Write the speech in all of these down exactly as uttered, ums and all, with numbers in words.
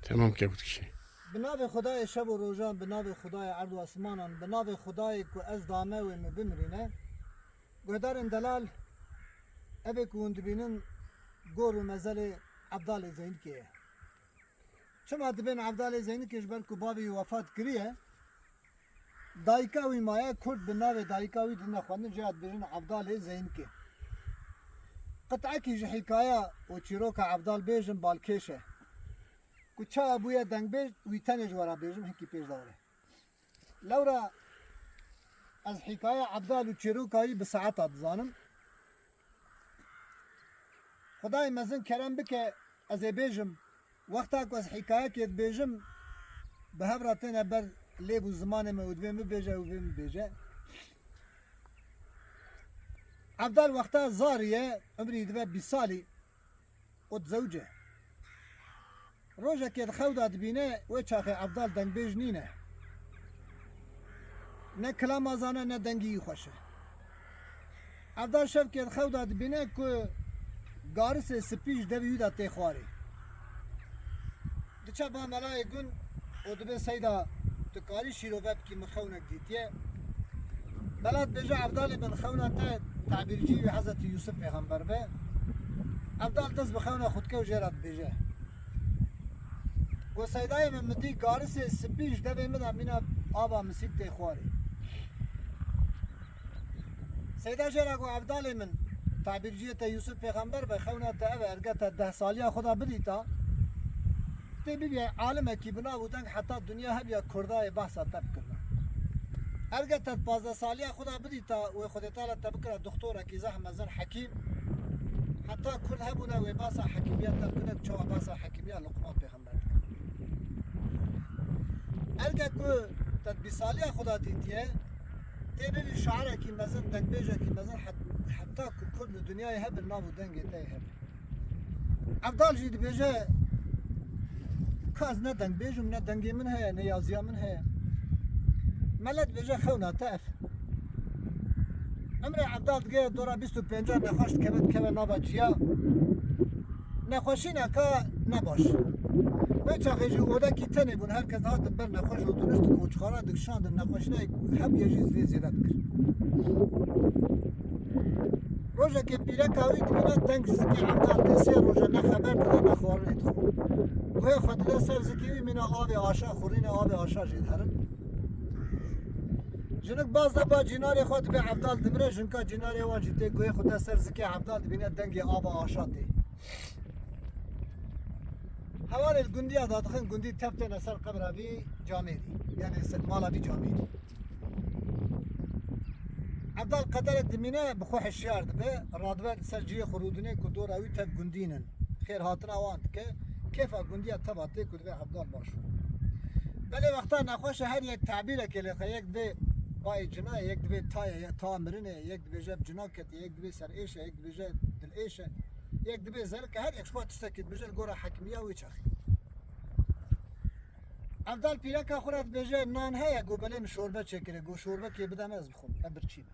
Temam ke, got kişî. Bi navê Xwedayê şev û rojan, bi navê Xwedayê erd û esmanan, bi navê Xwedayê ku ez dame wê min bimirîne. Guhdarên delal, evê ku hûn dibînin gor û mezelê Evdalê Zeynikê ye. Çima dibên Evdalê Zeynikê? Ji ber ku bavê wî wefat kiriye. Dayika wî maye, Kurd bi navê dayika wî didine xwendin, jê re dibêjin Evdalê Zeynikê. Qit'ekî ji hîkaya û çîroka Evdal bêjim, balkêş e. Ku çawa bûye dengbêj, wî tenê ji we re bêjim, hinkî pêş de were. Lewra ez hîkaya Evdal û çîroka wî bi saeta dizanim. Xwedayê mezin kerem bike, ez ê bêjim. Wexta ku ez hîkayekê dibêjim, bi hev re têne ber lêv û zimanê me û divê min bêje û vê min bêje. Evdal wexta zarî ye, umrî dibe bîst salî û dizewce. Rojekê di xew de dibîne, wê çaxê Evdal dengbêj nîne. Ne kilama zane, ne dengî wî xweş e. Evdal şevkê di xew de dibîne ku garisê spî ji devê wî de tê xwarê. Diçe ba melayê gund û dibê, Seyda, tu karî şîrove bikî, min xewnek dîtiye. Mela dibêje, Evdalê min, xewna te tabîrcî wî Hezretî Yûsif pêxember be. Evdal dest bi xewna xwe dike û jê re dibêje, Got, Seydayê min, min dî garisê spî ji devê min de mîna ava misîk tê xwarê. Seyda jê re got, Evdalê min, tabîrciyê te Yûsif pêxember be, xewna te ev e, erge te deh saliya xwe de bidîta, tê bibîye alimekî bi nav û deng, heta dinya hebiya Kurda yê behsa te bikirina. Erge te di pazdeh saliya xwe de bidîta, wê Xwedê Teala te bikira doxtorekî zehf mezin, hekîm, heta Kurd hebûne wê behsa hekîmiya te bikine, çawa behsa hekîmiya Luqman pêxember dike. Erge ku te di bîst saliya xwe de dîtiye, tê bibî şairekî mezin, dengbêjekî mezin, het-, heta ku Kurd li dinyayê hebin, nav û dengê te yê hebe. Evdal jî dibêje, Ka ez ne dengbêj im, ne dengê min heye, ne yaziya min heye. Mele dibêje, Xewna te ev. Emrê Evdal digere dora bîst û pêncan, nexweş dikeve, dikeve nava ciya. Nexweşîna ka ne baş. Wê çaxê jî odekî tenê bûn, her kes dihatin ber nexweş û diniştin û çixara dikişandin, nexweşîna hebûye jî vê zêde dikir. Rojekê pîreka wî dibîne deng ji zikê Evdal tê, sê roje ne xeber dide, ne xwarinê dixwe. Guhê xwe dide ser zikê wî, mîna avê aşa xurîne, avê aşa jê diherin. Jinik baz de ba cînarê xwe, dibê Evdal dimire, jinka cînarê wan jî tê guhê xwe de ser zikê Evdal, dibîne dengê ava aşa tê. Hevalê li gundiya dadixin, gundî tev têne ser qebra vî camêrî, yanî ser mala vî camêrî. Evdal qederek dimîne, bi xwe hişyar dibe, radibe li ser cihê xwe rûdinê ku dora wî tev gundîn in. Xêr hatina wan dike, kêfa gundiya teva tê ku dibê Evdal baş bû. Belê wexta nexweş e, her yek tabîrekê lê dixwe, yek dibê bayê cina ye, yek dibê ta ye, ta mirin e, yek dibêje bi cina ketiye, yek dibê serêş e, yek dibêje dilêş e, yek dibê zelik e, her yek ji xwe tiştekî dibêje li gora hekimiya wê çaxê. Evdal pîreka xwe re dibêje, Nan heye? Got, Belê, min şorbe çêkire. Got, Şorbekê bide min, ez bixwim. Ev birçî be.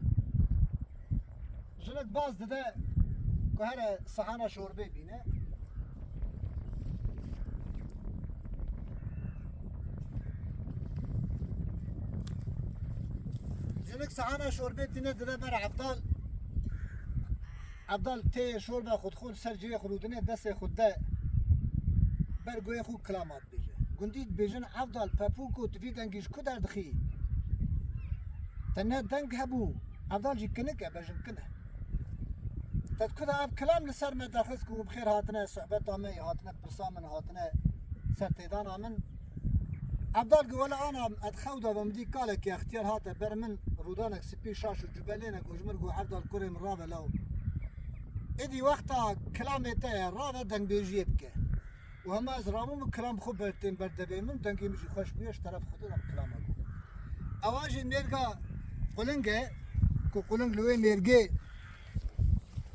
Jinik baz dide ku here sihana şorbê bîne. Jinik sihana şorbê tîne, dide ber Evdal. Evdal tê şorbe xwe dixwe, li ser cihê xwe rûdine, destê xwe de ber guhê xwe, kilama dibêje. Gundî dibêjin, Evdal, pepûko, tu vî dengî ji ku derdixî? Te ne deng hebû. Evdal jî kinik e, bejin kin e. Te di ku de ev kilam li ser me derxist ku bi xêr hatine sohbeta me, hatine pirsa min, hatine ser têdana min? Evdal got, Wele ana, ez xew de bim, dî kalekî extiyar hate ber min, rûdanek spî, şaş û cubelêne, got ji min, got, Evdal kurê min, rave law. Êdî wexta kilamê te ye, rave dengbêjiyê bike. Û hema ez rabûm û kilam xwe bertên ber devê min, dengê min jî xweş bûye, ji teref Xwedê re bi kilama got. Ewa jî mêrga quling e, ku quling li wê mêrgê,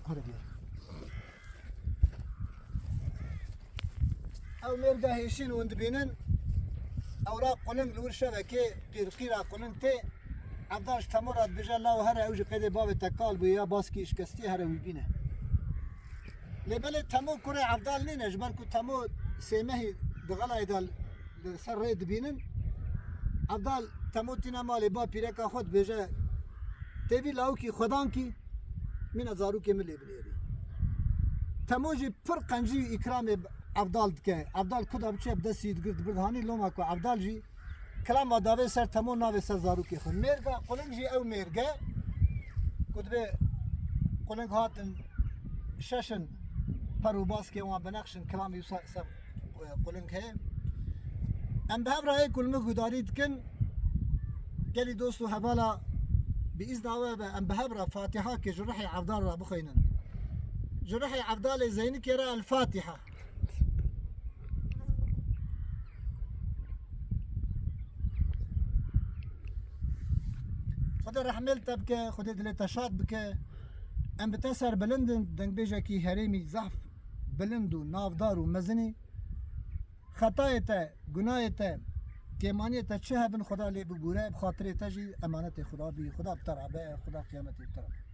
here bîye. Ew mêrga hêşîn hûn dibînin, ew ra quling li wir şevekê qîrqîra quling tê, Evdal ji Temo re dibêje, Law here, ew ji qeydê bavê te kal bûye, ya baskî şikestî, here wî bîne. Lê belê Temo kurê Evdal nîne, ji ber ku Temo sêmehî Di xelayê de li ser rê dibînin. Evdal Temo tîne malê ba pîreka xwe dibêje, têvî lawikî xwedankî mîna zarokê min lê binêrî. Temo jî pir qencî û îkramê Evdal dike. Evdal kuda biçe bi destî digir dibir hanî loma ku Evdal jî kilama davê ser Temo navê ser zarokê xwe. Mêrga quling jî ew mêrge ku dibê quling hatin şeşin per û baskê wan binexşin kilamî wisa ser quling heye. Em bi hev re yê ku li min guhdarî dikin, gelî dost û hevala bi îzna we be, em bi hev re Fatîhakê ji rihê Evdal re bixwînin. Ji rihê Evdalê Zeynikê re El Fatîha. Xwedê rehmê li te bike, Xwedê dilê te şad bike. Em bi te ser bilind in, dengbêjekî herêmî zehf bilind û navdar û mezinî. Xetayê te, gunayê te, kêmaniyê te çi hebin, Xweda lê bibûre, bi xatirê te jî emanetê Xweda bî, Xweda bi te re be, Xweda qiyametê bi te re be.